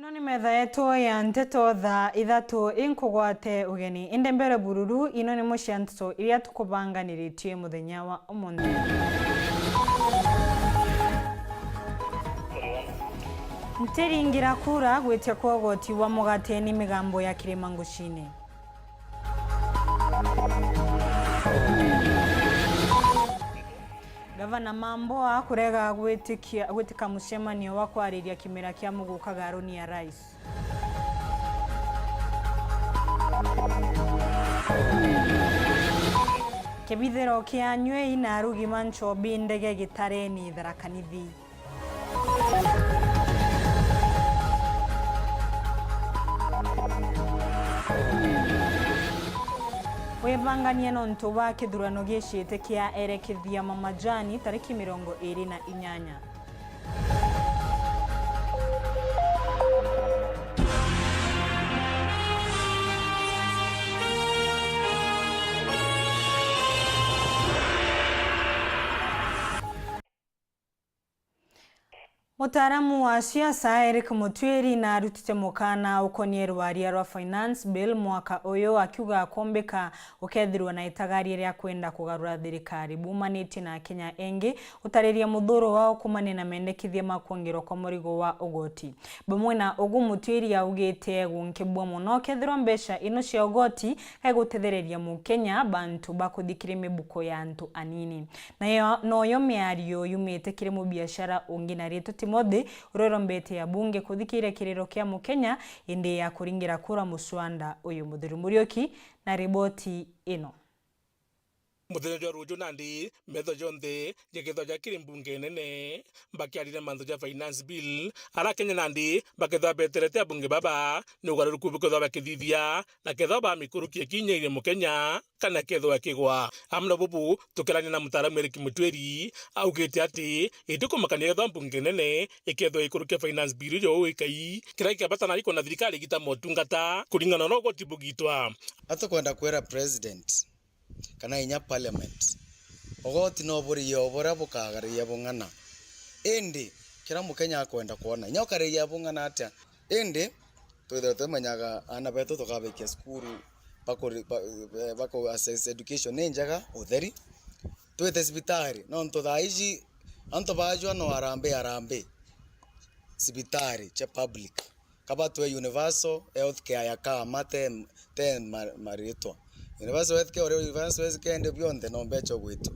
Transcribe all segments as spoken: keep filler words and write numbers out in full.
Ino ni metha yetu ya nteto thaa ithatu, inkugwate ugeni. Indi mbere bururu, ino ni imwe cia nteto iria tukubanganiritie muthenya wa umunthi. Ntiringira kura gwitia kwa ugoti wa mugate ni migambo ya kirima ngucini. Gavana Mamboa kurega gwitikia, gwitika mucemanio wa kwariria kimera kia muguka garuni ya rais. Kibithiro kia anywei na arugi ma nchobi ndege gitareni Tharaka Nithi. Wibanganie nontu bwa kithurano giicite kia erekithia ma majani tariki mirongo iri na inyanya. Mutaaramu wa siasa Eric Mutwiri naarutite mukana ukonie rwaria rwa Finance Bill mwaka uyu, akiuga akumbika gukethirwa na itagaria ria kwenda kugarura thirikari. Buumanitie na Akenya engi gutariria muthuro wao kumania na mendekithia ma kwongerwa kwa murigo wa ugoti. Bamwe na ugu, Mutwiri augite egunkibua mono kethirwa mbeca ino cia ugoti gaigutethereria Mukenya bantu bakuthikiri mibuko ya antu anini. Nayo noyo miario yumite kiri mubiashara ungi na ritwa Timothy, uria urombete abunge kuthikiria kiriro kia Mukenya indi ya kuringira kura muswanda uyu. Muthuri Muriuki na riboti ino. Muthenya jwa ruju nandi metho jonthe jakethwa jakiri mbunge nene, bakiarire mantu ja Finance Bill, ara Akenya nandi bakethwa beterete abunge baba ni ugaruruku bukethwa bakithithia, na kethwa bamikurukia kinya iri Mukenya kana kethwa kigwa. Amwe na bubu, tukerania na mutaaramu Eric Mutwiri, augite ati itikumakania kethwa mbunge nene ikethwa ikurukia Finance Bill ijo ikai, kiria kia bata nari kwona thirikari igita motungata kuringana na ugoti bugitwa. Atukwenda kwira president kana inya parliament, ugoti no buriyo buria bukagariria bung'ana. Indi kiria Mukenya akwenda kwona, inya ukariria bung'ana atia, indi twithirwe tumenyaga aana betu tukabikia cukuru, bakuri-, ba-, eh, baku access education ni njega, utheri. Twite cibitari, nontu thaa iji antu bajua no arambi, arambi cibitari cia public. Kaba twe universal health care ya kama te, te ma-, maritwa. Universal health care, uria universal health care indi bionthe no mbecha ugwitwa.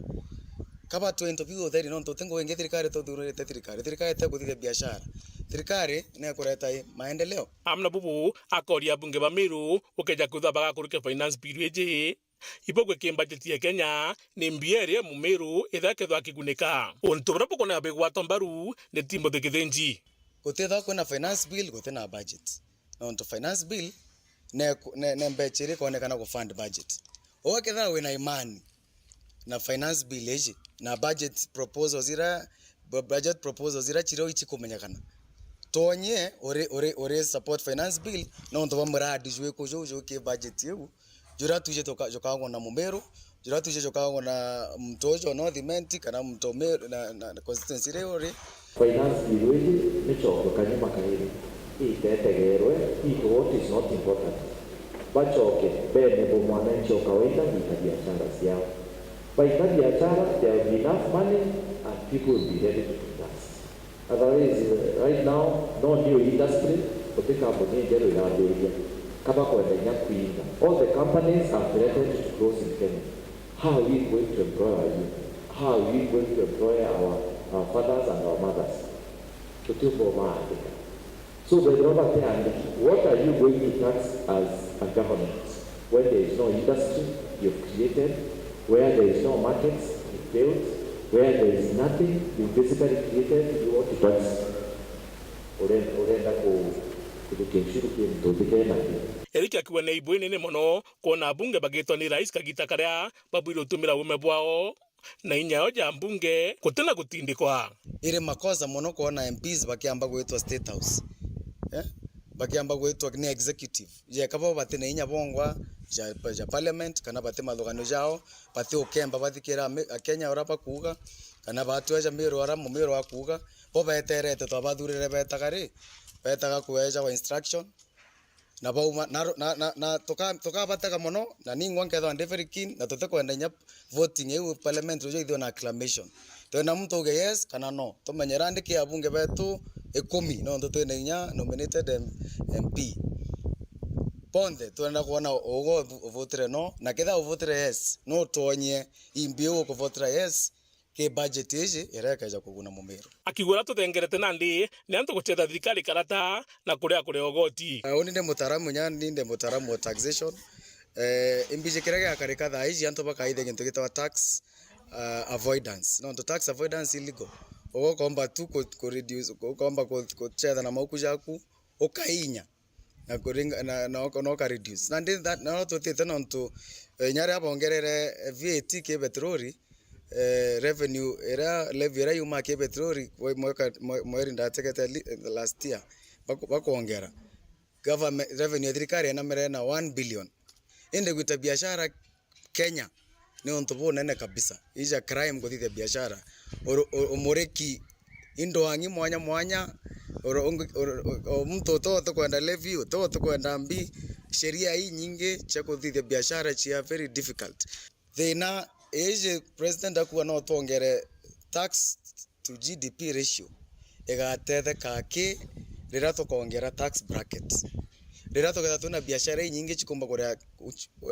Kaba twe into biu utheri, nontu ti ngugi ingi thirikari tuthurite thirikari. Thirikari te kuthithia biashara. Thirikari ni ikureta i maendeleo. Amwe na bubu, akoria abunge ba Meru ukeja kwithwa bagakurukia Finance Bill iji. Ibugwe ki budget ya Kenya ni mbia iria Mumiru ithakethwa akigunika. Untu buria bukwona bigwatwa mbaru ni Timothy Kithinji. Gutithwa kwina Finance Bill, gutina budget. Nontu Finance Bill ne, ne, ne mbecha iria ikonekana ku fund budget. Ugakethira wina imani na Finance Bill iji, na budget proposals iria, bu-, budget proposals iria chiri uu ichikumenyekana, twonyie uri, uri, uri support Finance Bill nontu bwa muradi jwiku juu juu ki budget iu, juria twiji tuka-, jukagwa na Mumiru, juria twiji jukagwa na muntu uju North Imenti, kana muntu Meru na, na, na constituency iria uri. Finance Bill iji ni chongo kanyuma kairi, itetegerwe, people, what is not important. Bachoke bene bo mwananchi wa kawaida gwika biashara ciao. Baika biashara, there will be enough money and people will be ready to invest. Otherwise, right now, no new industry, guti kambuni njeru irambiria, kaba kwenda inya kwinga. All the companies have threatened to close in Kenya. How are we going to employ our youth? How are we going to employ our, our fathers and our mothers? Tutiumba umaandika. So, bethirwa bateandiki, what are you going to tax as a government when there is no industry you've created, where there is no markets, it fails, where there is nothing you basically created, you want to tax? Ure-, urenda ku-, kuthukia ushuru ki muntu utikena ki? Eric akiuga ni aibu inene mono kwona abunge bagitwa ni rais kagita karia babwire utumira uume bwao na inya yao ja mbunge gutina gutindikwa. Iri makosa mono kwona M Ps bakiamba gwitwa State House. Eh? Bakiamba gwitwa ni executive. Jeka bo bati na inya bongwa ja, ja parliament, kana bati mathuganio jao, bati ukemba bathikira mi-, Akenya uria bakuuga, kana batweja Miru aria Mumiru akuuga, bo beterete twabathurire betaga ri, Beetaga kweejagwa instruction, na bauma, na, na, na, na tuka-, tukabatega mono, na ningwa nkethwa ndi very keen, na tutikwenda inya voting iu parliament ruju ithio na acclamation. Twenda muntu auge yes kana no. Tumenye randi ki abunge betu ikumi, nontu twina inya nominated M-, M P. Bonthe twenda kwona ugo uvutire no, na kethira uvutire yes, no utwonyie imbi iu ukuvutira yes, ki budget iji iria ikeja kuguna Mumiru. Akiuga uria tuthengerete nandi ni antu gucetha thirikari karata na kuria kuria ugoti. Ah, uni ndi mutaaramu nya, ni ndi mutaaramu wa taxation. Eh, imbiji kiria giakarika thaa iji antu bakaithia gintu gitagwa tax, ah, avoidance. Nontu tax avoidance illegal. Uga ukomba tu ku, ku reduce, ukomba ku, kucetha na mauku jaku, ukainya. Na kuringa-, na, na, na uka reduce. Na ndi that, na twitite nontu, eh, inya riria bongerere, eh, V A T ki petroli, eh, revenue iria, levy iria yumaa ki petroli, mwe-, mwaka, mwe-, mweri ndategete li-, last year, baku-, bakwongera. Government, revenue ya thirikari inamere na one billion. Indi gwita biashara Kenya ni untu bunene kabisa. Ija crime kuthithia biashara. Uru-, u-, umuriki indo ang'i mwanya mwanya, uru-, ungi-, uru-, u-, u-, muntu uti utikwenda levy, uti utikwenda mbi, sheria inyingi cia kuthithia biashara cia very difficult. Thina iji president akuga no twongere tax to G D P ratio igatetheka ki riria tukongera tax bracket. Riria tukethira twina biashara inyingi cikumba kuria,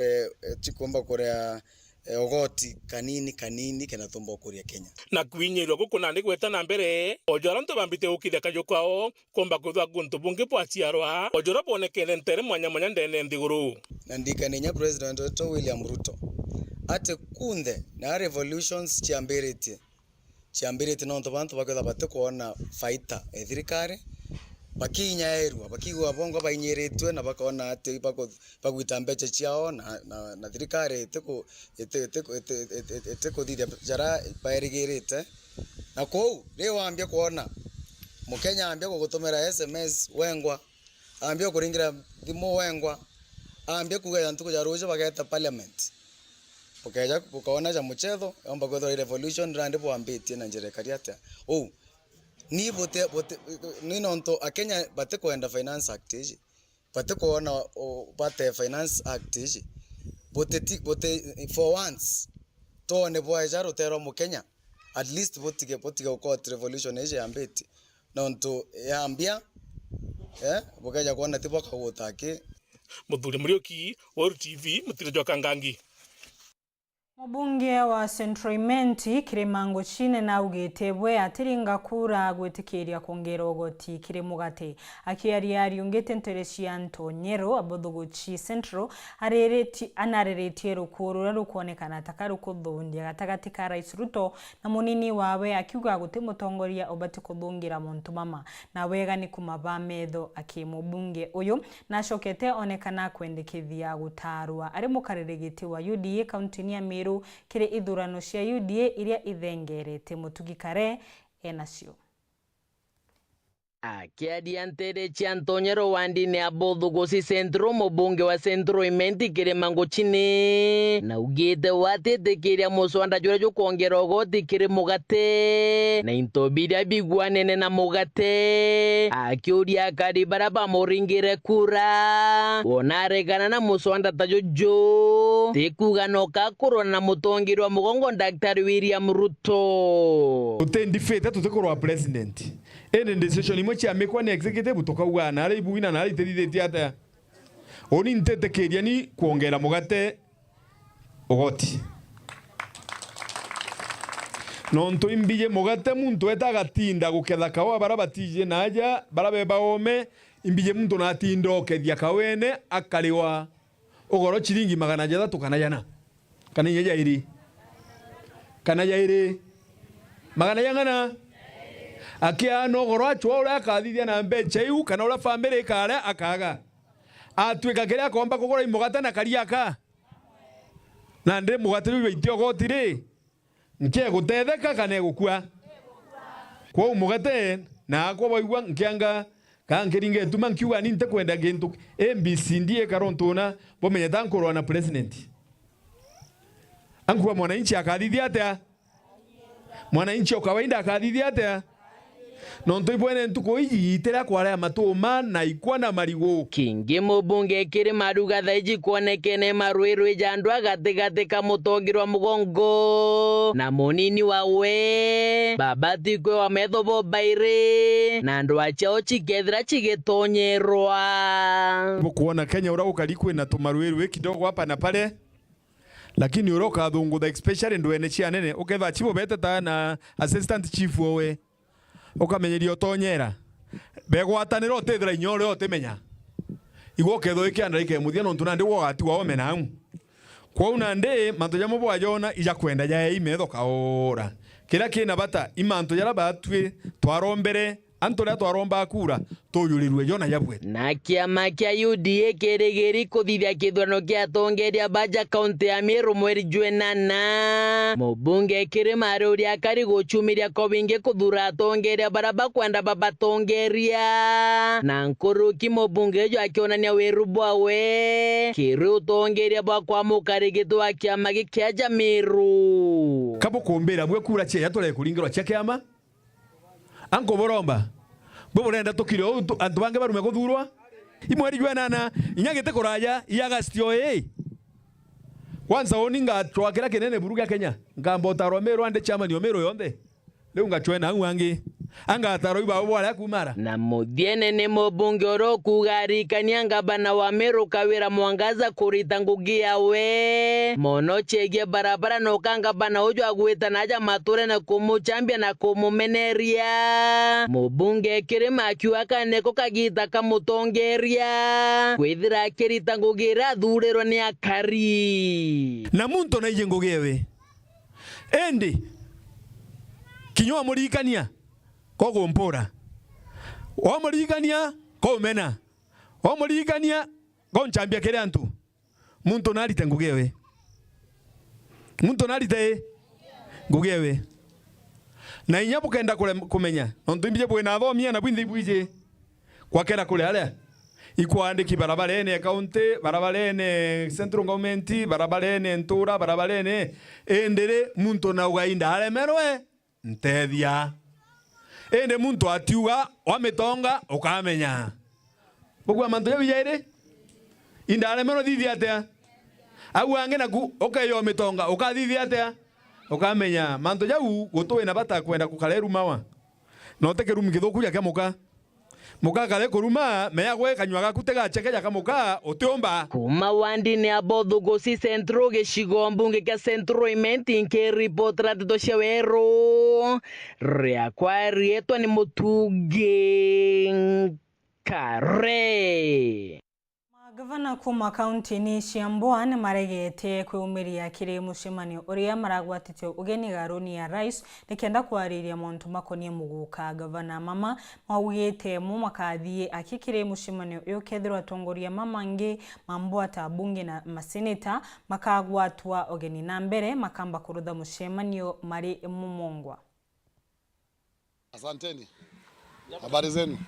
eh, eh, cikumba kuria, eh, ugoti kanini kanini kenda tumba ukuria Kenya. Na kwinyirwa guku nandi gweta na mbere, o jwara antu bambite gukithia kaju kwao, kumba kwithwa guntu bungi bwaciarwa, o jwara bwonekene ntere mwanya mwanya ndene nthiguru. Na ndikane inya President wetu William Ruto, ati kunthe na revolutions ciambiritie, ciambiritie nontu bantu bakwithwa batikwona faita e thirikari, bakinyairua, bakigua bongwa bainyiritue na bakona ati baku-, bagwita mbeca ciao na, na, na thirikari itiku-, iti-, itiku-, iti-, iti-, iti-, itikuthithia jara baerigirite. Na kwou, riu wambia kwona Mukenya ambia gugutumira S M S wengwa, ambia kuringira thimu wengwa, ambia kuuga ja ntuku ja ruju bageta parliament. Bukeja bukaona ja muchetho, yomba kwithirwa i revolution randi bwambitie na njira ikari atia. Uu, ni bute, bute, ni nontu Akenya batikwenda Finance Act iji. Batikwona u-, bate Finance Act iji. Buteti-, buti-, for once, twone bwaeja ruteerwa Mukenya. At least butige, butige gukoti revolution iji yambitie. Nontu yambia, eh, bukeja kwona ti bwakaguta aki. Muthuri Muriuki, Weru T V, mutiro jwa Kangangi. Mubunge wa Central Imenti, Kirima Nguchine, naugite bwe atiringa kura gwitikiria kwongera ugoti kiri mugate. Akiaria ariungite ntere cia Ntonyero, Abothuguchi Central, aririti-, anariritie rukuu ruria rukwonekana ta ka rukuthundia gatagati ka Rais Ruto na munini wawe, akiuga guti mutongoria ubati kuthungira montu mama, na wega ni kumaba metho aki. Mubunge uyu nacokete onekana kwendekithia gutaarwa ari mukariri giti wa U D A kauntini ya Meru kiri ithurano cia U D A iria ithengerete. Mutugi Kare enacio. Akiaria ntere cia Ntonyero wandini ya Bothuguchi Central, mubunge wa Central Imenti Kirima Nguchine, naugite we atitikiria muswanda juria jukwongera ugoti kiri mugate na into biria biguanene na mugate, akiuria akari baria bamuringire kura wona aregana na muswanda ta juju, ti kuuga no kakurwa na mutongeria wa mugongo Daktari William Ruto. Tuti ndibate, tutikurwa president. Indi decision imwe ciamikwa ni executive, tukauga naria ibui na naria itithithitie atia. Uni ntitikiria ni kwongera mugate ugoti. Nontu imbiji mugate muntu eta agatinda guketha kawa baria batiji na aja, baria be baome, imbiji muntu natinda okethia kawene akariwa ugoro ciringi magana jathatu kana jana, kana inya jairi, kana jairi, magana jang'ana. Akiaana ugoro acwa uria akathithia na mbeca iu, kana uria family ikaria akaga. Atwika kiria akomba kugura i mugate na karia aka. Na ndi mugate juu jwaitia ugoti ri, nkegutetheka kana egukua? Kwou mugate na akwa baigua nkianga, ka nkiringa ituma nkiuga ni ntikwenda gintu A B C D ikara untu una bumenyeta nkurwa na president. Ankuwa mwananchi akathithia atia? Mwananchi o kawaida akathithia atia? Nontu ibwene ntuku iji itiria kwarea matuma na ikwa na marigu. Kingi mubunge Kirima arauga thaiji kwonekene marwirwi ja ndwa gatigati ka mutongi rwa mugongo na munini wawe, baba tikwe wa metho bobairi, na ndwa ciao cikethira cigitonyerwa. Bukwona Kenya uria gukari kwina tumarwirwi kidogo hapa na pale, lakini uria ukathungutha especially ndwene cia anene, ukethira chief obete ta na assistant chief owe. Ukamenyeria utonyera. Begwatanira utithira inya uria utimenya. Igwe ukethwa ikianda ikemuthia nontu nandi gwe ugatigwa omena au. Kwou nandi mantu jamwe bwajona ijakwenda jae imetho kaura. Kiria kina bata, i mantu jaria batwi twarombere, antu ria twaromba kura, tujurirue jo na jabwe. Na kiama kia U D A kirigiri kuthithia kithurano kia atongeria baja kaunti ya Meru mweri jwenana. Mubunge Kirima ari uria akari guchumiria kwa wingi kuthura atongeria baria bakwenda babatongeria. Na nkuruki mubunge uju akionania wiru bwawe kiri utongeria bwa kwamuka rigitwa kiama giki kia Meru. Kabukumbira bwe kura cia ya turekuringirwa cia kiama? Ankuburomba, bwe burenda tukire uu tu-, antu bangi barume kuthurwa? I mweri jwa enana, inya giti kuraja, i August o ii. Kwanza uni ngachwa kiria kinene buru gia Kenya, nkamba utarwa Meru ande chairman o Meru yonthe. Riu ngachwena au angi, angatarwa ibao bwaria kumara. Na muthiene ni mubunge uria ukuuga arikania ngavana wa Meru Kawira Mwangaza kurita ngugi yawe mono cegie barabara, noka ngavana uju agwita na aja maturene kumuchambia na kumumeneria. Mubunge Kirima akiuga ka niko kagita kamutongeria kwithira akirita ngugi iria athurirwe ni akari. Na muntu naiji ngugi ewe. Indi kinya wamuririkania, kogumpura. Wamuririkania, koumena. Wamuririkania, kouncambia kiri antu. Muntu narite ngugi ewe. Muntu narite i? Ngugi ewe. Na inya bukenda kure-, kumenya, nontu imbiji bwina athomi na bwinthe ibwiji. Kwakera kuri aria ikwaandiki barabarene ya county, barabarene central government, barabarene ntura, barabarene, indi ri muntu nauga indaremerwe ntethia. Indi muntu atiuga wa mitonga ukamenya. Bugua mantu jau jairi? Indaremerwe thithia atia? Au angi naku ukeyo mitonga ukathithia atia? Ukamenya. Mantu jau gutu wina bata kwenda gukara irumawa. Na uti kirumi kithuku ja kia muka. Muka akare kuruma, mea gwe kanyua gaku tigachekeja kamuka, utiumba. Kuma wandini ya Bothugusi Central, gicigo mbunge kia Central Imenti, nkiripotera ndeto cia weru, riakwa riitwa ni Mutungi Nkare. Magavana kuuma kaunti-ini cia Mboa ni maregete kwiumiria kiri mucemanio uria maragwatite ugeni garuni ya Rais nikenda kwariria mauntu makonie muguka. Gavana Mama maugite mo makathii aki kiri mucemanio uyu kethirwa atongoria mama angi ma Mboa ta abunge na maseneta makagwatwa ugeni na mbere makamba kurutha mucemanio mari mumongwa. Asanteni. Habari zenu?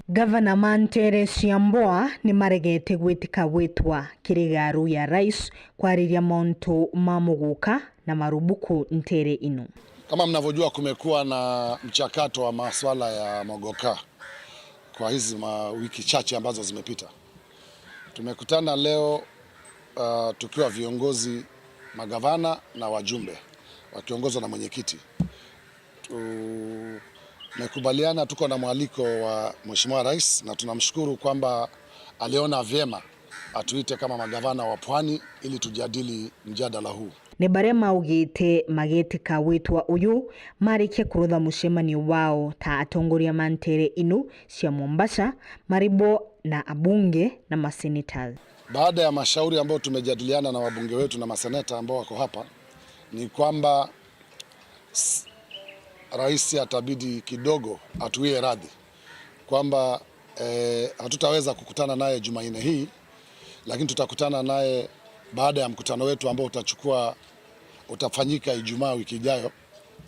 Gavana ma ntere cia Mboa ni maregete gwitika gwitwa kiri garu ya Rais kwariria mauntu ma muguka na marubuku ntere inu. Kama mnavyojua, kumekuwa na mchakato wa masuala ya mogoka kwa hizi ma wiki chache ambazo zimepita. Tumekutana leo, uh, tukiwa viongozi, magavana na wajumbe wakiongozwa na mwenyekiti. Tumekubaliana, tuko na mwaliko wa Mheshimiwa Rais na tunamshukuru kwamba aliona vyema atuite kama magavana wa Pwani ili tujadili mjadala huu. Ni baria maugite magetika gwitwa uyu marikia kurutha mucemanio wao ta atongoria ma ntere inu cia Mombasa, mari bo na abunge na maseneta. Baada ya mashauri ambayo tumejadiliana na wabunge wetu na maseneta ambao wako hapa, ni kwamba s-, rais atabidi kidogo atuwie radhi kwamba, eh, hatutaweza kukutana naye Jumanne hii, lakini tutakutana naye baada ya mkutano wetu ambao utachukua, utafanyika Ijumaa wiki ijayo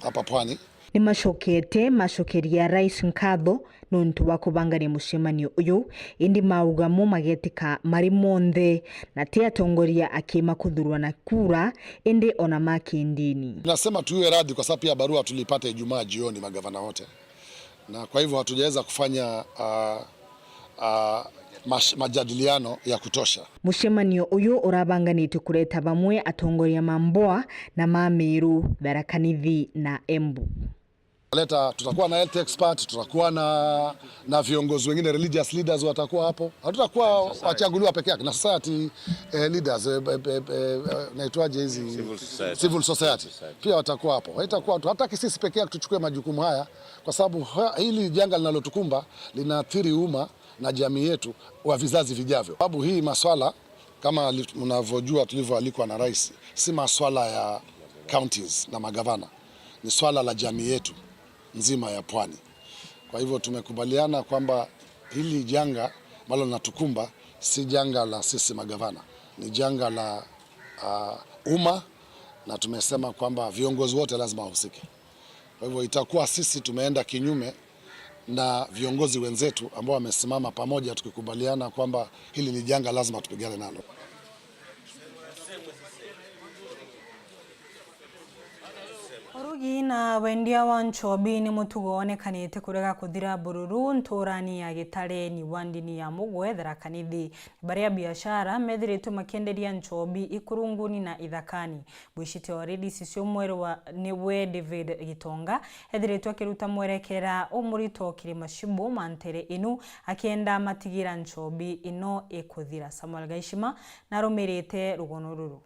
hapa Pwani. Ni macokete macokeria Rais nkatho nontu wa kubangania mucemanio uyu, indi mauga mo magetika mari monthe, na ti atongoria akima kuthurwa na kura, indi ona ma kindini. Nasema tuiwe radhi kwa sababu pia barua tulipata Ijumaa jioni, magavana wote. Na kwa hivyo hatujaweza kufanya, ah, ah, mash-, majadiliano ya kutosha. Mucemanio uyu urabanganitwe kureta bamwe atongoria ma Mboa na ma Meru, Tharaka Nithi na Embu. Leta, tutakuwa na health expert, tutakuwa na, na viongozi wengine, religious leaders watakuwa hapo. Hatutakuwa wachaguliwa peke yake, na society, eh, leaders, eh, eh, eh, eh, naitwaje hizi? Civil society. Civil society. Pia watakuwa hapo. Haitakuwa tu, hata sisi peke yake tuchukue majukumu haya, kwa sababu ha-, hili janga linalotukumba linaathiri umma na jamii yetu wa vizazi vijavyo. Sababu hii maswala, kama li-, mnavyojua tulivyoalikwa na rais, si maswala ya counties na magavana, ni swala la jamii yetu nzima ya pwani. Kwa hivyo tumekubaliana kwamba hili janga ambalo linatukumba si janga la sisi magavana, ni janga la, ah, umma, na tumesema kwamba viongozi wote lazima wahusike. Kwa hivyo itakuwa sisi tumeenda kinyume na viongozi wenzetu ambao wamesimama pamoja, tukikubaliana kwamba hili ni janga lazima tupigane nalo. Urugi na wendia wa nchobi ni mutugo wonekanite kurega kuthira bururu nturani ya Gitareni, wandini ya Mugwe, Tharaka Nithi. Baria biashara methiritwe makienderia nchobi ikurunguni na ithakani. Bwicite wa Ladies Show mweru wa niwe David Gitonga ethiritwe akiruta mwerekera umurito kiri mashibu ma ntere inu, akienda matigira nchobi ino ikuthira. Samuel Gaishima narumirite rugono ruru.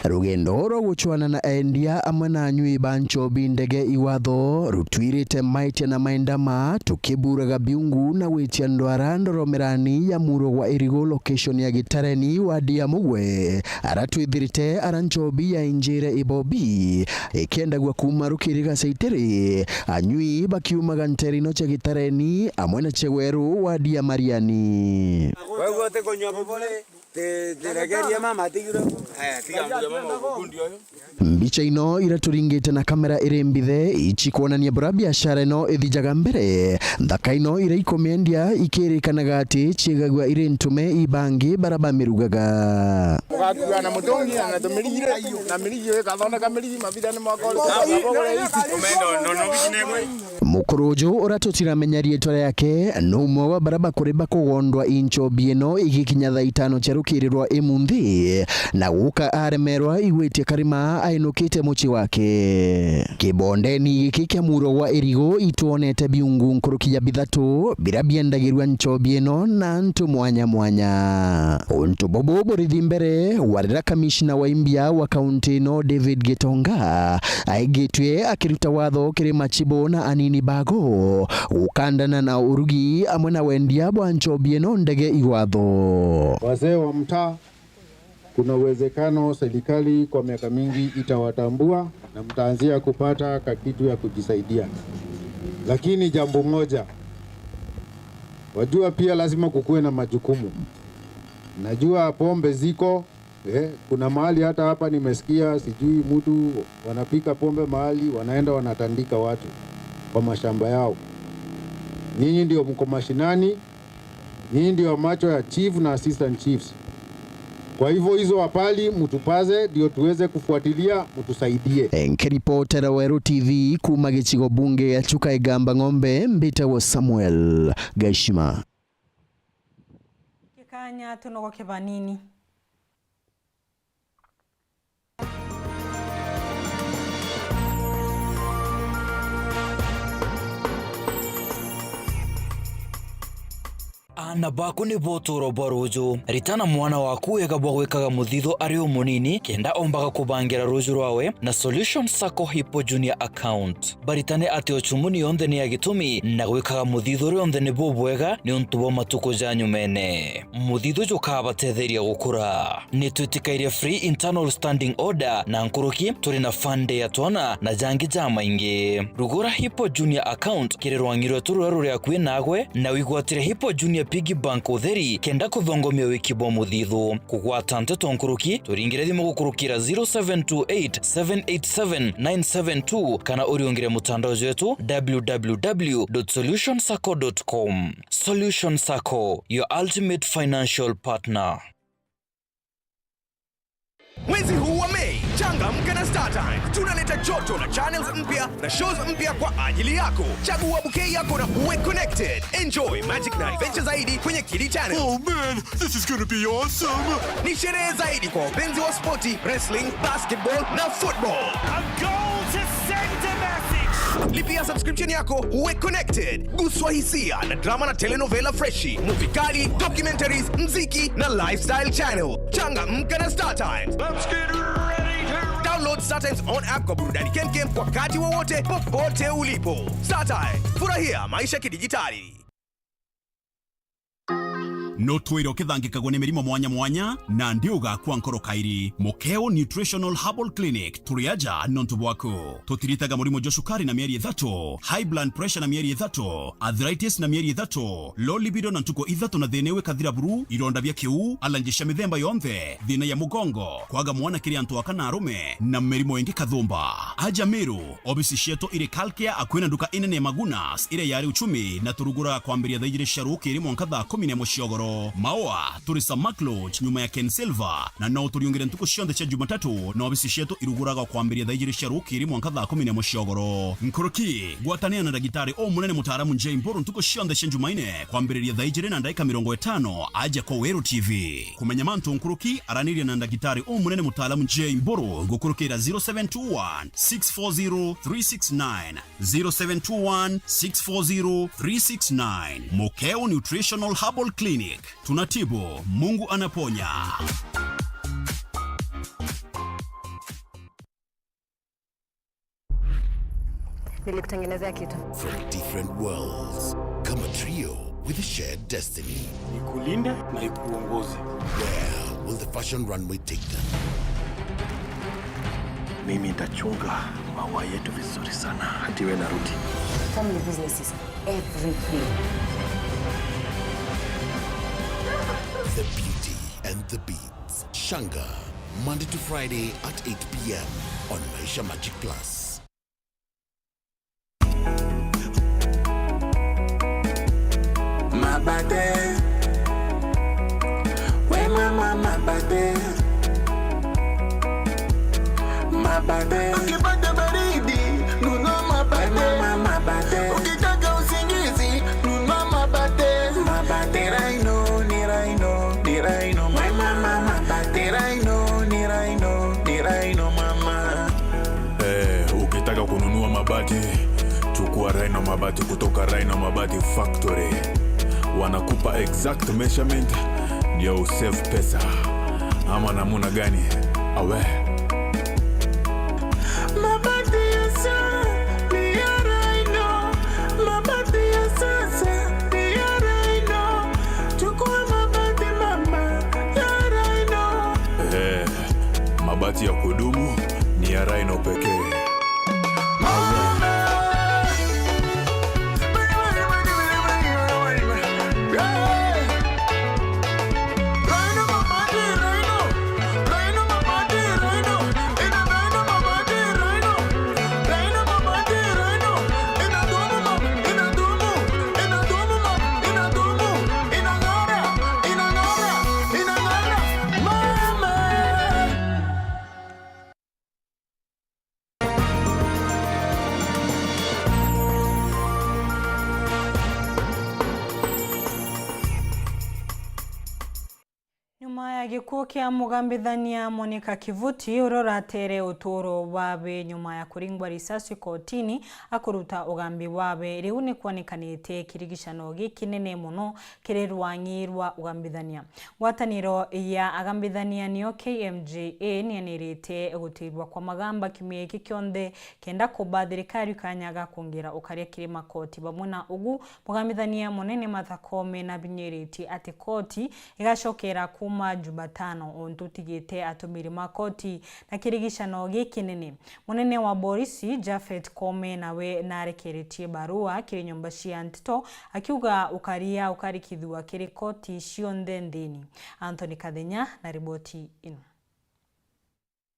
Rugendo rwa gucwana na endia amwe na anyui ba nchobi ndege iwatho rutwirite maitia na maindama, tukiburaga biungu na gwitia ndwara ndoromerani ya muro gwa Irigu, location ya Gitareni, wadi ya Mugwe. Ara twithirite ara nchobi ya injire ibobi ikiendagua kuuma rukiri gacaitiri, anyui bakiumaga nterino cia Gitareni amwe na Chegweru, wadi ya Mariani. Wewe utikunywa buburi, ti-, tirekerie mama atigirwe. Aya, tiga nguge mama ukundi uyu. Mbica ino iria turingite na kamera iri mbithe ici kwonania buria biashara ino ithijaga mbere. Nthaka ino iria ikumiendia ikirikanaga ati ciigagua iri ntume ibangi bara bamirugaga. Ugakua na mutungi na tumirigire, na mirigi ikathondeka mirigi mabitha ni mwaka uri. Umenda no, no, no, no, no. Mukuru uju uria tutiramenya riitwa riake ni umwe wa baria bakuri bakugondwa i nchobi ino igikinya thaa itano cia rukiri rwa imunthi, na guka aremerwa igwitie karima ainukite mucii wake. Kibondeni giki kia muro gwa Irigu itwonete biungu nkuruki ya bithatu biria biendagirua nchobi ino na antu mwanya mwanya. Untu bubu burithi mbere wa riria kamishna wa imbia wa kaunti ino David Gitonga aigitue akiruta watho kiri machibu na anini bago gukandana na urugi amwe na wendia bwa nchobi ino ndege iwatho. Wazee wa mtaa, kuna uwezekano serikali kwa miaka mingi itawatambua na mtaanzia kupata kakitu ya kujisaidia. Lakini jambo moja, wajua pia lazima kukuwe na majukumu. Najua pombe ziko, eh, kuna mahali hata hapa nimesikia sijui mtu wanapika pombe mahali, wanaenda wanatandika watu kwa mashamba yao. Nyinyi ndio mko mashinani, nyinyi ndio macho ya chief na assistant chiefs. Kwa hivyo hizo habari mtupaze ndio tuweze kufuatilia, mtusaidie. Nkiripotera Weru T V kuuma gicigo bunge ya Chuka Igamba Ng'ombe, mbitagwo Samuel Gaishima. Gikanya tunogoke banini. Aana baku nibo utuuro bwa ruuju. Ritana mwana waku wega bwa gwikaga muthithu ari umunini, kenda ombaga kubangira ruuju rwawe na Solution Sacco Hippo Junior Account. Baritane ati uchumuni yonthe ni ya gitumi, na gwikaga muthithu rionthe ni bubwega niuntu bwa matuku ja nyumene. Muthithu jukabatetheria gukura. Ni twitikairie free internal standing order na nkuruki, turi na fund ya twana na jangi jamaingi. Rugura Hippo Junior Account kiri rwang'i rwetu ruria ruri akui nagwe, na wigwatire Hippo Junior Piggy Bank utheri kenda kuthongomia wiki bwa muthithu. Kugwata nteto nkuruki, turingire thimu gukurukira zero seven two eight, seven eight seven, nine seven two kana uriungire mutandao jwetu, w w w dot solution sacco dot com. Solution Sacco, your ultimate financial partner. Mwezi huu wa Mei, Changamka na StarTimes. Tunaleta joto na channels mpya na shows mpya kwa ajili yako. Chagua bouquet yako na uwe connected. Enjoy magic na adventure zaidi kwenye Kidi Channel. Oh man, this is gonna be awesome. Ni sherehe zaidi kwa wapenzi wa spoti, wrestling, basketball na football. A goal to send a message. Lipia subscription yako uwe connected. Guswa hisia na drama na telenovela freshi, movie kali, documentaries, mziki na lifestyle channel. Changamka na StarTimes. Let's get ready to Download StarTimes on app kwa burudani kemkem wakati wowote, popote ulipo. StarTimes, furahia maisha kidijitali. No twire ukithangikagwa ni mirimo mwanya mwanya, na ndi ugakua nkoro kairi. Mukeo Nutritional Herbal Clinic, turi aja nontu bwaku. Tutiritaga murimo jwa cukari na mieri ithatu, high blood pressure na mieri ithatu, arthritis na mieri ithatu, low libido na ntuku ithatu na thina iu ikathira buru, ironda bia kiu, allergy cia mithemba yonthe, thina ya mugongo, kwaga mwana kiri antu aka na arume, na mirimo ingi kathumba. Aja Meru, obisi cietu iri Kalkia akui na nduka inene ya Magunas iria yari Uchumi, na turuguraga kwambiria thaa ijiri cia rukiri mwanka thaa kumi na imwe cia ugoro. Maua, turi Samak Lodge nyuma ya Ken Silver, na no uturiungire ntuku cionthe cia Jumatatu, na obisi cietu iruguraga kwambiria thaa ijiri cia rukiri mwanka thaa kumi na imwe cia ugoro. Nkuruki, gwatanira na ndagitari umunene mutaaramu Jay Mburu ntuku cionthe cia Jumaine kwambiriria thaa ijiri na ndagika mirongo itano aja kwa Weru T V. Kumenya mantu nkuruki, araniria na ndagitari umunene mutaaramu Jay Mburu gukurukira zero seven two one, six four zero, three six nine. Zero seven two one, six four zero, three six nine. Mukeo Nutritional Herbal Clinic. Tunatibu, Mungu anaponya. Nilikutengenezea kitu. From different worlds, come a trio with a shared destiny. Nikulinde na nikuongoze. Where will the fashion runway take them? Mimi nitachunga maua yetu vizuri sana hadi we narudi. Family business is everything. The Beauty and the Beats. Shanga, Monday to Friday at eight p.m. on Maisha Magic Plus. Mabate. We mama mabate. Mabate. Ukipata baridi, nunua mabate. We mama mabate. Ukitaka usingizi, nunua mabate. Mabate. Ni Rhino, ni Rhino, ni Rhino, mama. We mama mabate. Ni Rhino, ni Rhino, ni Rhino, mama. Eh, ukitaka kununua mabati, chukua Rhino Mabati kutoka Rhino Mabati Factory. Wanakupa exact measurement ndio usave pesa. Ama namuna gani? Awe. Mabati ya sa-, ni ya Rhino. Mabati ya sasa ni ya Rhino. Chukua mabati mama ya Rhino. Eh. Mabati ya kudumu ni ya Rhino pekee. Nyuma ya gikuo kia mugambithania Monica Kivuti, uria uratere uturo bwawe nyuma ya kuringwa risasi kotini akuruta ugambi bwawe, riu ni kwonikanite kirigicano gikinene mono kiri rwang'i rwa ugambithania. Ngwataniro ya agambithania niyo K M J A nianirite gutirwa kwa magamba kiumia giki kionthe kenda kuba thirikari kanya ga kwongeera ukaria kiri makoti. Bamwe na ugu, mugambithania munene Martha Koome nabinyiritie ati koti igacokera kuuma Jumatano, untu utigite atumiri ma koti na kirigicano gikinene. Munene wa borisi Japhet Koome nawe narekeretie barua kiri nyomba cia nteto akiuga ukaria ukarikithua kiri koti cionthe nthini. Anthony Kathenya na riboti ino.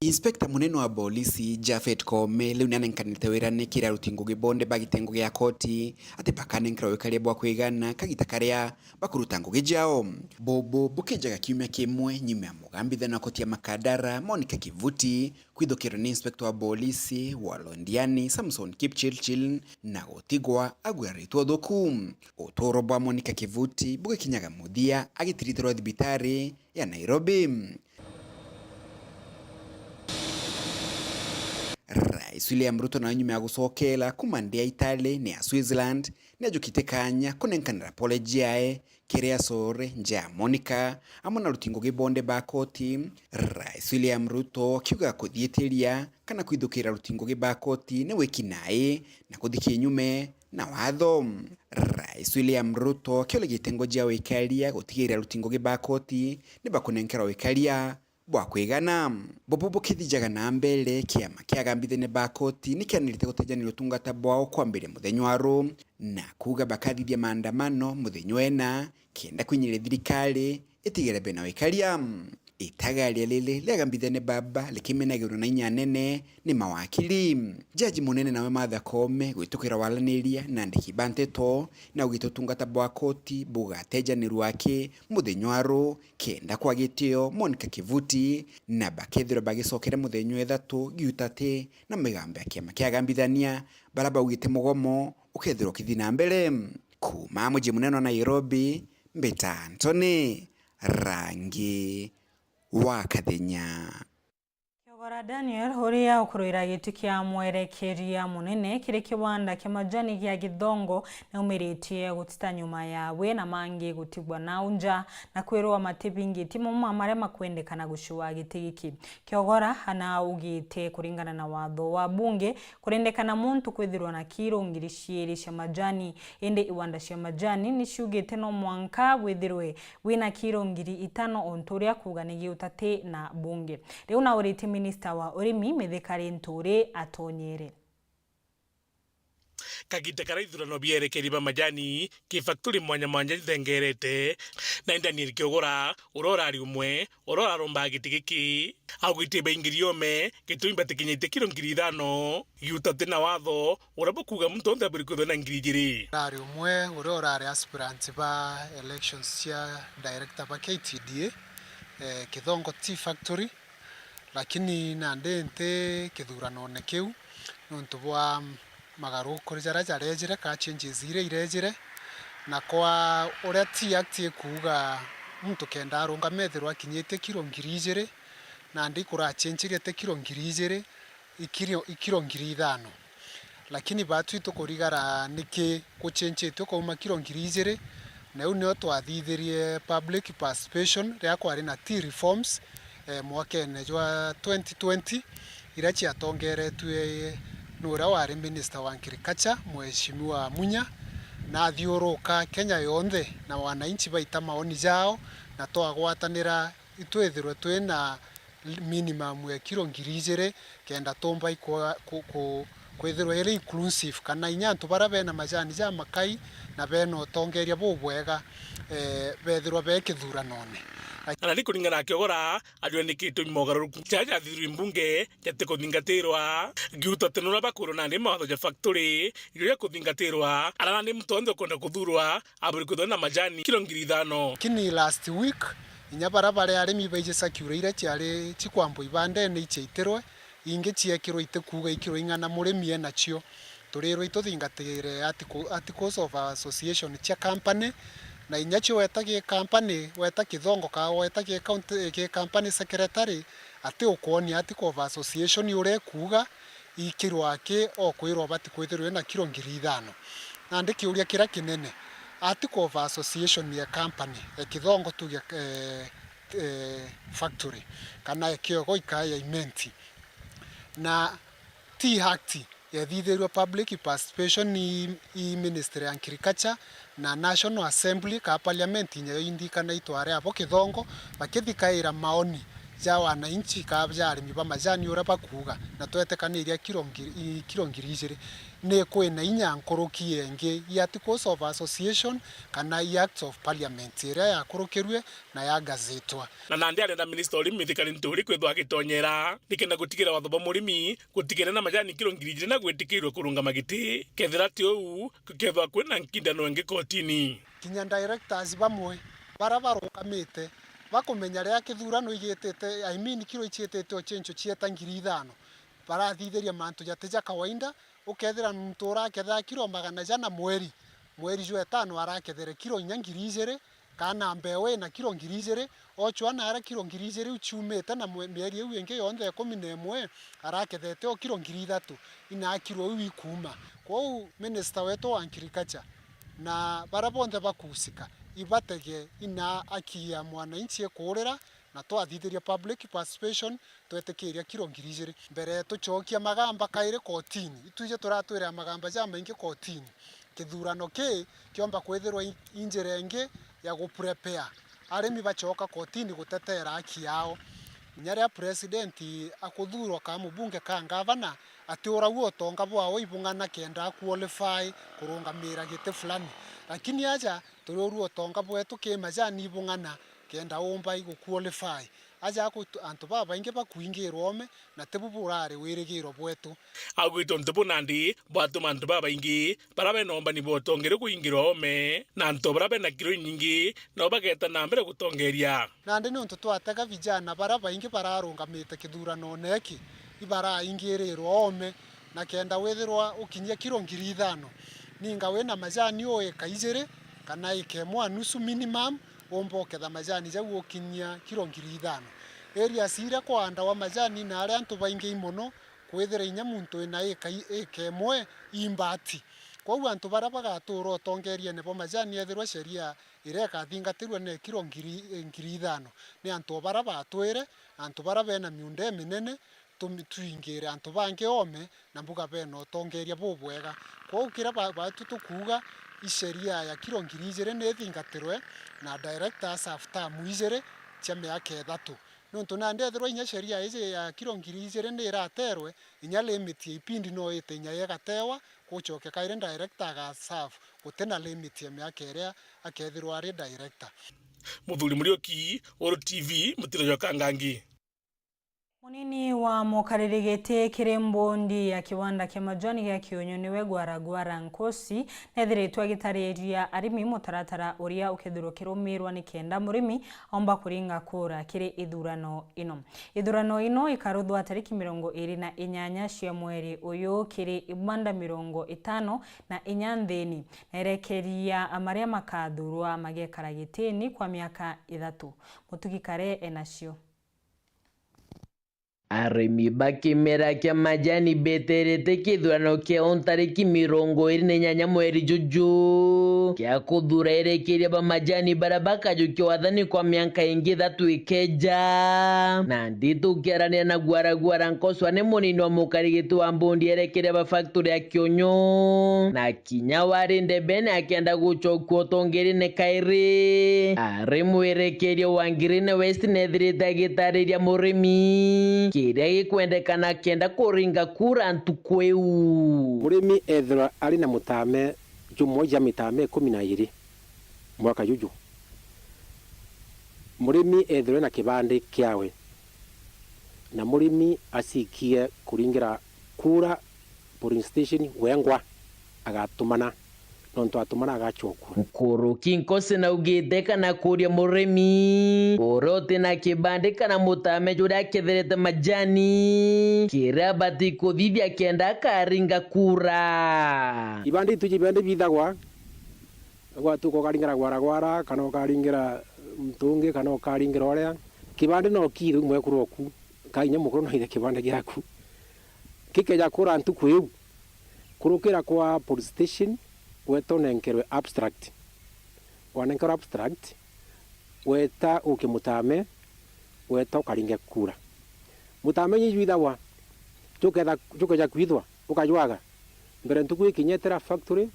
Inspector munene wa bolisi Japhet Koome riu nianenkanite wirane kiri aruti ngugi bonthe ba gitengo gia koti ati bakanenkerwa wikaria bwa kwigana kagita karia bakuruta ngugi jao. Bubu bukijaga kiumia kimwe nyuma ya mugambithania wa koti ya Makadara Monica Kivuti kwithukirwa ni inspector wa bolisi wa Londiani Samson Kipchirchir na gutigwa aguraritwe uthuku. Uturo bwa Monica Kivuti bugikinyaga muthia agitiritirwa thibitari ya Nairobi. Rais William Ruto nawe nyuma ya gucokera kuma nthi ya Italy ni ya Switzerland, niajukite kanya kunenkanira pole jiae kiri acore nja ya Monica amwe na aruti ngugi bonthe ba koti. Rais William Ruto akiuga kuthiitiria kana kwithukira aruti ngugi ba koti ni wiki nai na kuthi kinyume na watho. Rais William Ruto akiuria gitengo jia wikaria gutigiira aruti ngugi ba koti ni bakunenkerwa wikaria bwa kwigana. Bubu bukithijaga na mbere, kiama kia agambithania ba koti ni kianirite gutejaniria utungata bwao kwambiria muthenya wa ru na kuuga bakathithia maandamano muthenya wena kenda kwinyiria thirikari itigere bena wikaria. Itagaria riri ria agambithania baba rikimenagirwa na inya nene ni mawakili. Jaji munene nawe Martha Koome gwitukira waraniria na andiki ba nteto na ugite utungata bwa koti bugatejanirwa aki muthenya wa ru kenda kwa gitio Monica Kivuti na bakethirwa bagicokere muthenya wa ithatu giutati na migambo ya kiama kia agambithania bara baugite mugomo ukethirwa ukithi na mbere. Kuma muji munene wa Nairobi, Mbita Anthony, Rangi wa Kathenya. Kiogora Daniel, uria ukurwira giti kia mwerekeria munene kiri kiwanda kia majani gia Githongo, naumiritie gutita nyuma ya we na mangi gutigwa nau nja na kwirwa matibingitie mama maria makwendekana gucua giti giki. Kiogora ana ugite kuringana na watho wa bunge, kurendekana muntu kwithirwa na kiro ngiri ciiri cia majani, indi iwanda cia majani ni ciugite no mwanka withirwe wina kiro ngiri itano, o ntu uria kuuga ni giutati na bunge. Riu nauritie minista wa urimi Mithika Linturi atonyere. Kagita karia ithurano bierekeri ba majani ki factory mwanya mwanya ithengerete, na Daniel Kiogora, uria urari umwe uria urarombaga giti giki, augite baingiri ome gitumi batikinyitie kiro ngiri ithano, giutati na watho uria bukuuga muntu onthe aburi kwithwa na ngiri ijiri. Urari umwe uria urari aspirant ba elections cia director ba K T D A, eh, Kithongo Tea Factory, lakini nandi nti kithuranone kiu nontu bwa magaruku jaria jarejire, ka changes iria irejire, na kwa uria Tea Act ikuuga muntu kenda arungama ethirwa akinyitie kiro ngiri ijiri, nandi ikurachenjigete kiro ngiri ijiri, ikiro, ikiro ngiri ithano. Lakini baatwi tukurigara niki kuchenchitue kuuma kiro ngiri ijiri, na iu nio twathithirie public participation riria kwari na tea reforms, eh, mwakene jwa twenty twenty, iria ciatongeretue ni uria wari minister wa agriculture, Mheshimiwa Munya, na athiuruka Kenya yonthe, na wananchi baita maoni jao, na twagwatanira itwithirwe twina minimum ya kiro ngiri ijiri, kenda tumba ikwa-, ku-, ku-, kwithirwa iri inclusive, kana inya antu baria bena majani jamakai na bena utongeria bubwega, eh, bethirwa be kithuranone. Ana ni kuringana na Kiogora, ajua ni gitumi mogaruruku jaria jathithirwe mbunge jatikuthingatirwa. Ngiuta ati nuria bakwirwa nandi mawatho ja factory, irio ria kuthingatirwa, ara nandi muntu onthe ukwenda kuthurwa, aburi kwithwa na majani kiro ngiri ithano. Lakini last week, inya baria bari arimi baiji circular iria ciari cikwambwa ibandene iciaitirwe, ingi ciekirwe itikuuga ikiro ing'ana murimi enacio. Turirwe ituthingatire article, articles of association cia company, na inya cio weta gi company, weta Kithongo ka weta gi county, gi company secretary, ati ukwonia article of association uria ikuuga, ikirwa aki o kwirwa bati kwithirwa na kiro ngiri ithano. Nandi kiuria kiria kinene, article of association ya company, e Kithongo tuge, eh, eh, factory, kana e Kiogo ikaa ya imenti. Na Tea Act yethithirwe public participation i, i Ministry ya Agriculture, na National Assembly ka Parliament inyayo indikana itware abo Kithongo, bakithikaira maoni ja wananchi ka ja arimi ba majani uria bakuuga, na twetekaniria kiro ngiri, i, kiro ngiri ijiri. Ni kwina inya nkuruki yengi ya Articles of Association kana i Acts of Parliament iria yakurukirue na yagazitwa. Na nandi arenda minista urimi Mithika Linturi kwithwa agitonyera nikenda gutigira watho bwa murimi gutigere na majani kiro ngiri ijiri na gwitikirwe kurungama giti. Kethira ti uu, gukethwa kwina nkindano ingi kotini. Kinya directors bamwe bara barungamite bakumenya riria kithurano igitite, I mean, kiro iciitite ucencio cieta ngiri ithano, barathithiria mantu jati ja kawaida, ukethira muntu urakethaa kiro magana jana mweri, mweri jwa etano arakethere kiro inya ngiri ijiri, kana mbeu ina kiro ngiri ijiri, ocwa naria kiro ngiri ijiri iu ciumite na mwe-, mieri iu ingi yonthe ikumi na imwe arakethete o kiro ngiri ithatu, ina kiro iu ikuuma. Kwou minister wetu wa agriculture na bara bonthe bakuusika ibatege ina aki ya mwananchi ikuurira, na twathithiria public participation, twetikiria kiro ngiri ijiri. Mbere tucokia magamba kairi kotini, itwije turatwira magamba jamaingi kotini. Kithurano kii kiomba kwithirwa i, i njira ingi ya guprepare arimi bacoka kotini gutetera haki yao. Kinya riria president akuthurwa ka mubunge ka ngavana, atiuragua utonga bwawe ibung'ana kenda aqualify kurungamira giti fulani. Lakini aja turiurua utonga bwetu ki majani ibung'ana kenda umba iguqualify. Aja aku-, antu babaingi bakuingirwa ome, na tibu burari wirigiro bwetu. Augite untu bu nandi bwatuma antu babaingi bara bena umbani bwa utongeria kuingirwa ome, na antu bara bena kiro inyingi nao bageta na mbere gutongeria. Nandi niuntu twatega vijana bara baingi bararungamite kithuranone iki, ibaraingirirwa ome, na kenda withirwa ukinyia kiro ngiri ithano, ninga wina majani o eka ijiri kana eka imwe a nusu minimum, umba uketha majani jau ukinyia kiro ngiri ithano. Areas iria kwaandawa majani na aria antu baingi mono, kwithira inya muntu wina eka i-, eka imwe imbati. Kwou antu baria bagatuura utongeriene bwa majani ethirwa sheria iria ikathingatirua ni kiro ngiri, ngiri ithano, ni antu o baria batwire, antu baria bena miunda iminene, tumi-, twingire antu bangi ome, na mbuga bena utongeria bubwega. Kwou kiria ba-, batu tukuuga, i sheria ya kiro ngiri ijiri ni ithingatirwe, na directors have term ijiri cia miaka ithatu. Niuntu nandi ethirwa inya sheria iji ya kiro ngiri ijiri ni iraterwe, inya limit ya ipindi no ite inya igatewa, gucoke kairi director agaserve, guti na limit ya miaka iria akethirwa ari director. Muthuri Muriuki, Uru T V, mutiro jwa Kangangi. Munini wa mukariri giti kiri mbondi ya kiwanda kia majani gia Kionyo niwe Gwara Gwara Nkosi, nethiritwe agitariria arimi mutaratara uria ukethirwa ukirumirwa ni kenda murimi aumba kuringa kura kiri ithurano ino. Ithurano ino ikaruthwa tariki mirongo iri na inyanya cia mweri uyu kiri ibanda mirongo itano na inya nthini, na irekeria maria makathurwa magekara gitini kwa miaka ithatu. Mutugi Kare enacio. Arimi ba kimera kia majani beterete kithurano kiao ntariki mirongo iri na inyanya mweri juju kia kuthura erekeria ba majani baria bakajukia wathani kwa mianka ingi ithatu ikeja. Nandi tukiarania na Gwara Gwara Nkoswa ni munini wa mukarigiti wa mbondi erekeria ba factory ya Kionyo, na kinya wari ndebene akenda gucokua utongeriene kairi. Ari mwerekeria wa Green West nethirite agitariria murimi kiria gikwendekana kenda kuringa kura ntuku iu. Murimi ethirwa ari na mutame jumwe ja mitame ikumi na iri mwaka juju. Murimi ethirwe na kibandi kiawe, na murimi acikie kuringira kura polling station wengwa, agatumana, nontu atumana agacokua. Nkuruki Nkosi naugite kana kuria murimi uria uti na kibandi kana mutame juria aketherete majani, kiria abati kuthithia kenda akaringa kura. Ibandi itu jibandi bithagwa, gwatuka ukaringera Gwara Gwara, kana ukaringera muntu ungi, kana ukaringera uria. Kibandi no kiithe mwekuru oku, ka inya mukuru no ithe kibandi giaku. Gikeja kura ntuku iu, kurukira kwa police station, weta unenkerwe abstract. Wanenkerwa abstract, weta uke mutame, weta ukaringe kura. Mutame inya ijwithagwa, juketha, jukeja kwithwa, ukajwaga. Mbere ntuku ikinyetera factory,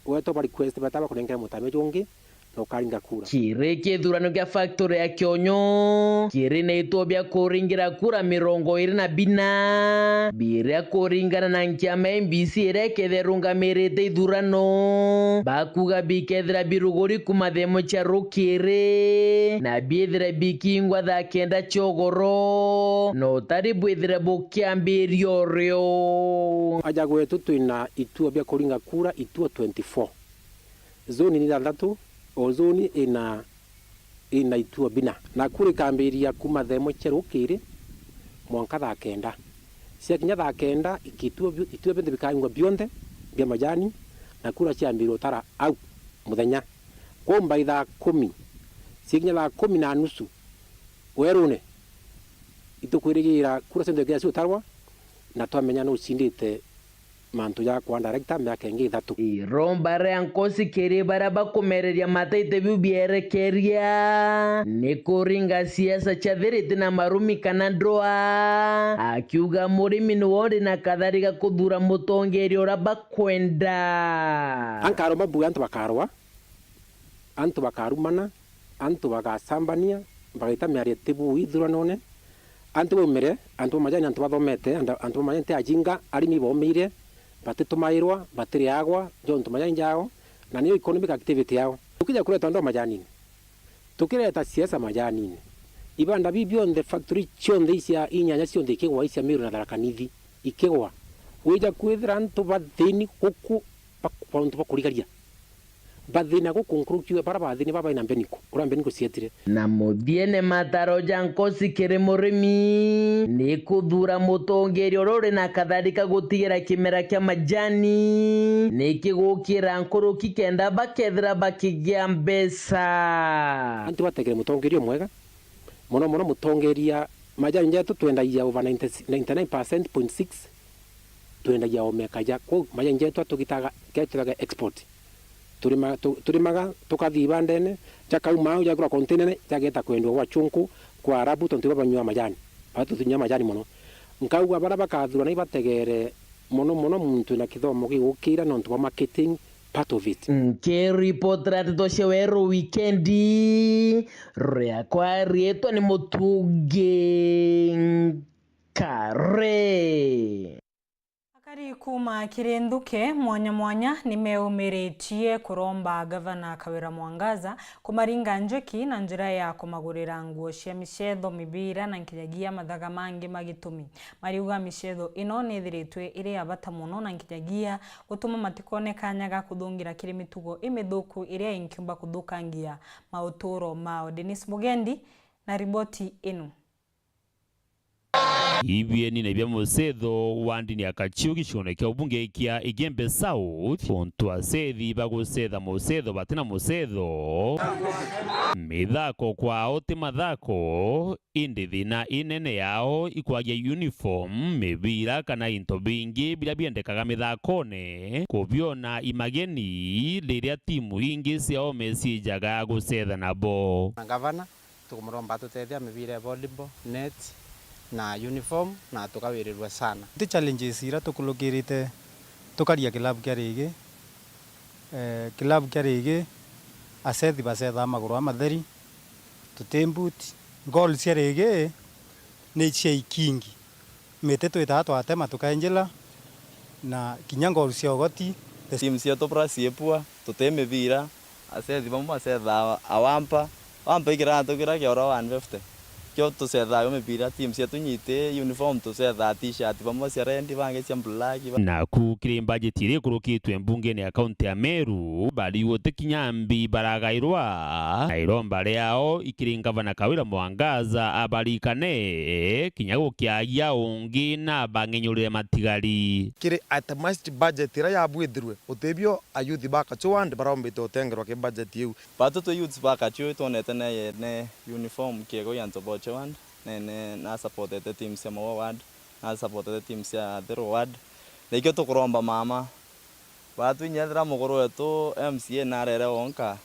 weta uba request beta bakunengere mutame jungi, na ukaringa kura. Kiri kithurano kia factory ya Kionyo, kiri na ituo bia kuringira kura mirongo iri na bina, biria kuringana na nkiama ya M B C iria ikethira irungamirite ithurano, bakuga bikethira biruguri kuma themo cia rukiri, na biithire bikingwa thaa kenda cia ugoro, na utari bwithire bukiambiria urio. Aja gwetu twina ituo bia kuringa kura, ituo twenty-four. Zone ni ithanthatu, o zone ina, ina ituo bina. Na kura ikambiria kuma thaa imwe cia rukiri mwanka thaa kenda. Ciakinya thaa kenda, ikituo bi-, ituo bionthe bikaingwa bionthe bia majani, na kura ciambirwa utara au muthenya. Kwou by thaa kumi, ciakinya thaa kumi na nusu, werune, itukwirigira kura cionthe ikinya ciutarwa, na twamenya nu ucindite mantu ja kwa director miaka ingi ithatu. Iromba ria nkosi kiri baria bakumereria mata ite biu bierekeria ni kuringa siasa cia thiriti na marumi kana ndwaa, akiuga murimi ni wori na katharika kuthura mutongeria uria bakwenda. Ankaromba mbuga antu bakarwa, antu bakarumana, antu bagasambania, bagaita miario tibu ithuranone, antu baumire, antu ba majani, antu bathomete, anda-, antu ba majani ti ajinga, arimi baumire, batitumairwa, batiriagwa, jontu majani jao, na niyo economic activity yao. Tukija kureta antu ba majanini, tukireta siasa majanini, ibanda bi bionthe, factory cionthe icia inyanya cionthe ikigwa icia Meru na Tharaka Nithi, ikigwa, wija kwithira antu bathini guku, bak-, antu bakurigaria. Bathina guku nkuruki bara bathini baba ina mbeniko, kuria mbeniko cietire. Na muthiene mataro ja nkosi kiri murimi ni kuthura mutongeria uria uri na katharika gutigira kimera kia majani ni kigukira nkuruki kenda bakethira bakigia mbeca. Antu bategere mutongeria umwega, mono mono mutongeria majani jetu twendagia over ninety, ninety-nine percent point six. Twendagia o meka ja kwou, majani jetu atugitaga, ketwitaga export. Turima-, tu-, turimaga, tukathi ibandene, jakauma au, jagura container, jageta kwendwa gwa chunku, kwa Arabu, tontu ibo banyua majani. Batu tunyua majani mono. Nkauga bara bakathurana ibategere mono mono muntu na kithomo gigukira nontu bwa marketing part of it. Nkiripotera nteto cia Weru Wikendi, riakwa riitwa ni Mutungi Kare. Akari kuuma kiri nthuke mwanya mwanya ni meumiritie kuromba Gavana Kawira Mwangaza kumaringa njweki na njira ya kumagurira nguo cia micetho, mibira na nkinyagia mathaga mangi ma gitumi. Mariuga micetho ino ni ithiritwe iri ya bata mono na nkinyagia gutuma matikone kanya ga kuthungira kiri mitugo imithuku iria inkiumba kuthukangia mauturo mao. Dennis Mugendi na riboti ino. Ibienine bia mucetho wa ndini ya Kachiu gicione kia ubunge kia Igembe South, untu acethi bagucetha mucetho batina mucetho. Mithako kwao ti mathako, indi thina inene yao ikwagia uniform, mibira kana into bingi biria biendekaga mithakone, kubiona imageni riria timu ingi ciao mecijaga gucetha nabo. Na gavana, tukumuromba atutethia mibira ya volleyball, net, na uniform, na tukawirirua sana. Ti challenges iria tukulukirite tukaria kilabu kia Rigi. Eh, kilabu kia Rigi, acethi bacethaa maguru amatheri, tuti mbuti. Goal cia Rigi ni cia ikingi. Miti twitaa twatema tukainjila, na kinya ngoru cia ugoti. Timu cietu bura ciipua, tuti mibira, acethi bamwe bacethaa awampa, wampa ikiratu kiria kia oro one fifty. Kio tucethaa yo mibira, timu cietu nyiti uniform, tucethaa t-shirt bamwe cia red, bangi cia black, ba- Naku kiri mbajeti iria ikurukitwe mbungene ya kaunti ya Meru, bari guti kinya mbi baragairwa, na iromba riao kiri ngavana Kawira Mwangaza abarikane kinya gukiagia ungi na abang'enyurire matigari. Kiri itemized budget iria yabwithirwe, utibio ayuthi ba Kachuand barombite utengerwa ki budget iu. Batu twi youths ba Kachuand twonete neye ne uniform kiego ya Ntoboche ward, nene na supportete team cia Maua ward, na supportete team cia Thero ward. Na ikio tukuromba mama, batu inyethira mukuru wetu M C A narere wonka,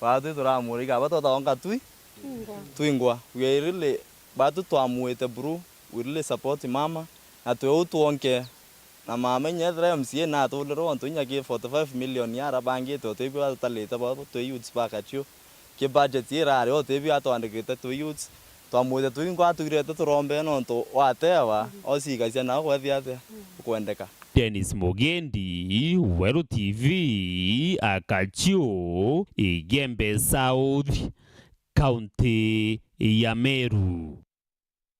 batu turamurika, batu twonka twi twingwa. We really, batu twamuite buru, we really support mama, na twi uu twonke, Na mama inya ethira M C A natulirwe ontu inya ki forty-five million arabangite utibio atutalite bo twi youths ba Kachiu. Ki budget irari utibio atwandikite twi youths. Twamwite twingwa atwirete turombe nontu watewa, ocigacia nao kwethia atia ukwendeka. Dennis Mugendi, Weru T V, Akachiu, Igembe South, County ya Meru.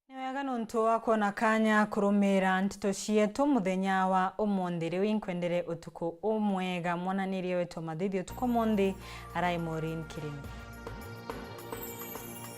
Ni wega nontu wa kwona kanya kurumiira nteto cietu muthenya wa umunthi. Riu inkwendere utuku umwega. Mwananirie wetu wa mathithio utuku umunthi arai Maureen Kirimi.